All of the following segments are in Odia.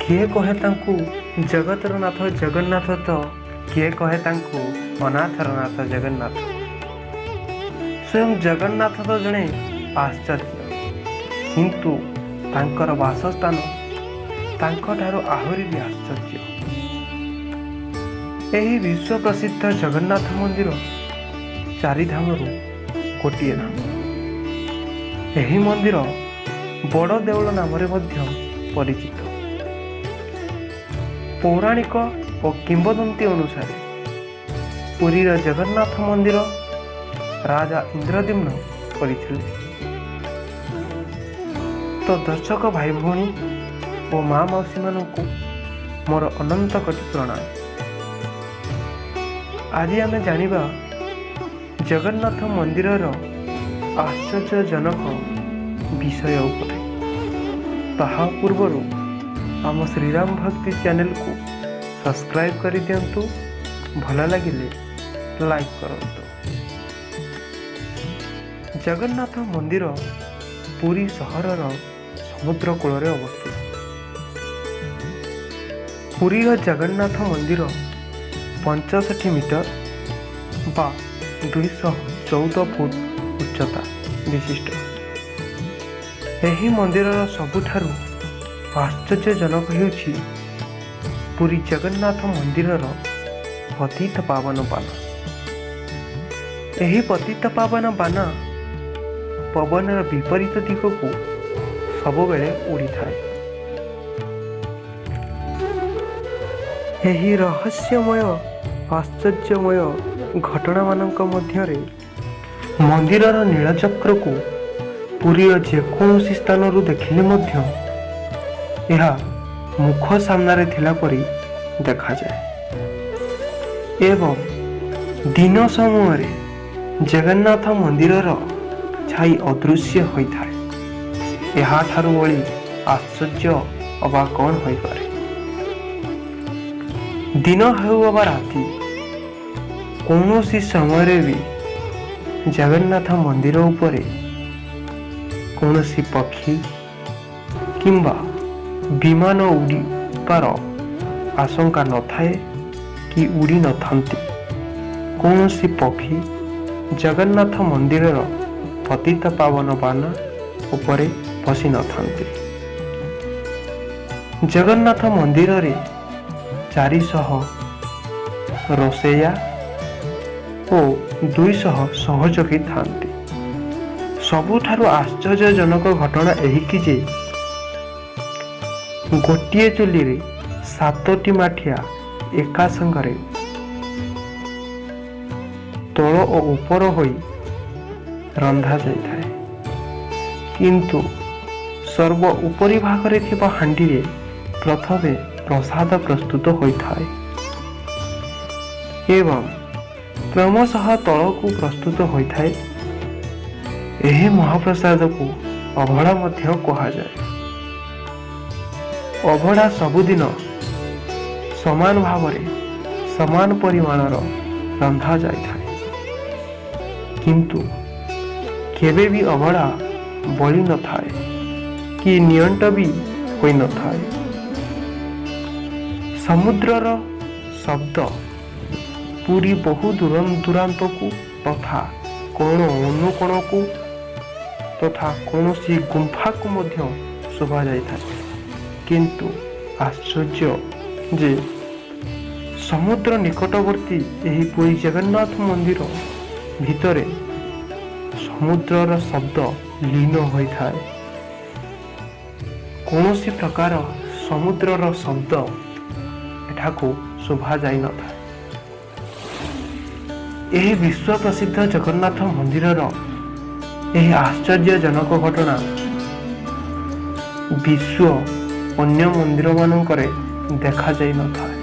କିଏ କହେ ତାଙ୍କୁ ଜଗତର ନାଥ ଜଗନ୍ନାଥ ତ କିଏ କହେ ତାଙ୍କୁ ଅନାଥର ନାଥ ଜଗନ୍ନାଥ। ସ୍ୱୟଂ ଜଗନ୍ନାଥ ତ ଜଣେ ଆଶ୍ଚର୍ଯ୍ୟ, କିନ୍ତୁ ତାଙ୍କର ବାସସ୍ଥାନ ତାଙ୍କଠାରୁ ଆହୁରି ବି ଆଶ୍ଚର୍ଯ୍ୟ। ଏହି ବିଶ୍ୱ ପ୍ରସିଦ୍ଧ ଜଗନ୍ନାଥ ମନ୍ଦିର ଚାରିଧାମରୁ ଗୋଟିଏ ଧାମ। ଏହି ମନ୍ଦିର ବଡ଼ ଦେଉଳ ନାମରେ ମଧ୍ୟ ପରିଚିତ। ପୌରାଣିକ ଓ କିମ୍ବଦନ୍ତୀ ଅନୁସାରେ ପୁରୀର ଜଗନ୍ନାଥ ମନ୍ଦିର ରାଜା ଇନ୍ଦ୍ରଦ୍ୟୁମ୍ନ କରିଥିଲେ। ତ ଦର୍ଶକ ଭାଇ ଭଉଣୀ ଓ ମା ମାଉସୀମାନଙ୍କୁ ମୋର ଅନନ୍ତ କୋଟି ପ୍ରଣାମ। ଆଜି ଆମେ ଜାଣିବା ଜଗନ୍ନାଥ ମନ୍ଦିରର ଆଶ୍ଚର୍ଯ୍ୟଜନକ ବିଷୟ ଉପରେ। ତାହା ପୂର୍ବରୁ ଆମ ଶ୍ରୀରାମ ଭକ୍ତି ଚ୍ୟାନେଲକୁ ସବସ୍କ୍ରାଇବ୍ କରିଦିଅନ୍ତୁ, ଭଲ ଲାଗିଲେ ଲାଇକ୍ କରନ୍ତୁ। ଜଗନ୍ନାଥ ମନ୍ଦିର ପୁରୀ ସହରର ସମୁଦ୍ର କୂଳରେ ଅବସ୍ଥିତ। ପୁରୀର ଜଗନ୍ନାଥ ମନ୍ଦିର 65 ମିଟର ବା 214 ଫୁଟ ଉଚ୍ଚତା ବିଶିଷ୍ଟ। ଏହି ମନ୍ଦିରର ସବୁଠାରୁ ଆଶ୍ଚର୍ଯ୍ୟଜନକ ହେଉଛି ପୁରୀ ଜଗନ୍ନାଥ ମନ୍ଦିରର ପତିତ ପାବନ ବାନା। ଏହି ପତିତ ପାବନ ବାନା ପବନର ବିପରୀତ ଦିଗକୁ ସବୁବେଳେ ଉଡ଼ିଥାଏ। ଏହି ରହସ୍ୟମୟ, ଆଶ୍ଚର୍ଯ୍ୟମୟ ଘଟଣାମାନଙ୍କ ମଧ୍ୟରେ ମନ୍ଦିରର ନୀଳଚକ୍ରକୁ ପୁରୀର ଯେକୌଣସି ସ୍ଥାନରୁ ଦେଖିଲେ ମଧ୍ୟ ଏହା ମୁଖ ସାମ୍ନାରେ ଥିଲା ପରି ଦେଖାଯାଏ ଏବଂ ଦିନ ସମୟରେ ଜଗନ୍ନାଥ ମନ୍ଦିରର ଛାଇ ଅଦୃଶ୍ୟ ହୋଇଥାଏ। ଏହାଠାରୁ ବଳି ଆଶ୍ଚର୍ଯ୍ୟ ଅବା କ'ଣ ହୋଇପାରେ? ଦିନ ହେଉ ଅବା ରାତି, କୌଣସି ସମୟରେ ବି ଜଗନ୍ନାଥ ମନ୍ଦିର ଉପରେ କୌଣସି ପକ୍ଷୀ କିମ୍ବା ବିମାନ ଉଡ଼ିବାର ଆଶଙ୍କା ନଥାଏ କି ଉଡ଼ି ନଥାନ୍ତି। କୌଣସି ପକ୍ଷୀ ଜଗନ୍ନାଥ ମନ୍ଦିରର ପତିତ ପାବନ ବାନା ଉପରେ ବସି ନଥାନ୍ତି। ଜଗନ୍ନାଥ ମନ୍ଦିରରେ 400 ରୋଷେଇଆ ଓ 200 ସହଯୋଗୀ ଥାନ୍ତି। ସବୁଠାରୁ ଆଶ୍ଚର୍ଯ୍ୟଜନକ ଘଟଣା ଏହିକି ଯେ ଗୋଟିଏ ଚୁଲିରେ ସାତୋଟି ମାଠିଆ ଏକା ସାଙ୍ଗରେ ତଳ ଓ ଉପର ହୋଇ ରନ୍ଧା ଯାଇଥାଏ, କିନ୍ତୁ ସର୍ବ ଉପରି ଭାଗରେ ଥିବା ହାଣ୍ଡିରେ ପ୍ରଥମେ ପ୍ରସାଦ ପ୍ରସ୍ତୁତ ହୋଇଥାଏ ଏବଂ କ୍ରମଶଃ ତଳକୁ ପ୍ରସ୍ତୁତ ହୋଇଥାଏ। ଏହି ମହାପ୍ରସାଦକୁ ଅଭଡ଼ା ମଧ୍ୟ କୁହାଯାଏ। ଅଭଡ଼ା ସବୁଦିନ ସମାନ ଭାବରେ, ସମାନ ପରିମାଣର ରନ୍ଧା ଯାଇଥାଏ, କିନ୍ତୁ କେବେ ବି ଅଭଡ଼ା ବଳି ନଥାଏ କି ନିଅଣ୍ଟ ବି ହୋଇନଥାଏ। ସମୁଦ୍ରର ଶବ୍ଦ ପୁରୀ ବହୁ ଦୂର ଦୂରାନ୍ତକୁ ତଥା କୋଣ ଅନୁକୋଣକୁ ତଥା କୌଣସି ଗୁମ୍ଫାକୁ ମଧ୍ୟ ଶୁଭାଯାଇଥାଏ, କିନ୍ତୁ ଆଶ୍ଚର୍ଯ୍ୟ ଯେ ସମୁଦ୍ର ନିକଟବର୍ତ୍ତୀ ଏହି ପୁରୀ ଜଗନ୍ନାଥ ମନ୍ଦିର ଭିତରେ ସମୁଦ୍ରର ଶବ୍ଦ ଲୀନ ହୋଇଥାଏ। କୌଣସି ପ୍ରକାର ସମୁଦ୍ରର ଶବ୍ଦ ଏଠାକୁ ଶୁଭା ଯାଇନଥାଏ। ଏହି ବିଶ୍ୱ ପ୍ରସିଦ୍ଧ ଜଗନ୍ନାଥ ମନ୍ଦିରର ଏହି ଆଶ୍ଚର୍ଯ୍ୟଜନକ ଘଟଣା ବିଶ୍ୱ ଅନ୍ୟ ମନ୍ଦିରମାନଙ୍କରେ ଦେଖାଯାଇନଥାଏ।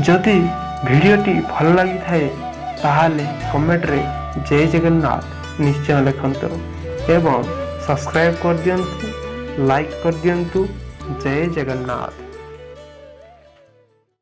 ଯଦି ଭିଡ଼ିଓଟି ଭଲ ଲାଗିଥାଏ, ତାହେଲେ କମେଣ୍ଟରେ ଜୟ ଜଗନ୍ନାଥ ନିଶ୍ଚୟ ଲେଖନ୍ତୁ ଏବଂ ସବସ୍କ୍ରାଇବ୍ କରିଦିଅନ୍ତୁ, ଲାଇକ୍ କରିଦିଅନ୍ତୁ। ଜୟ ଜଗନ୍ନାଥ।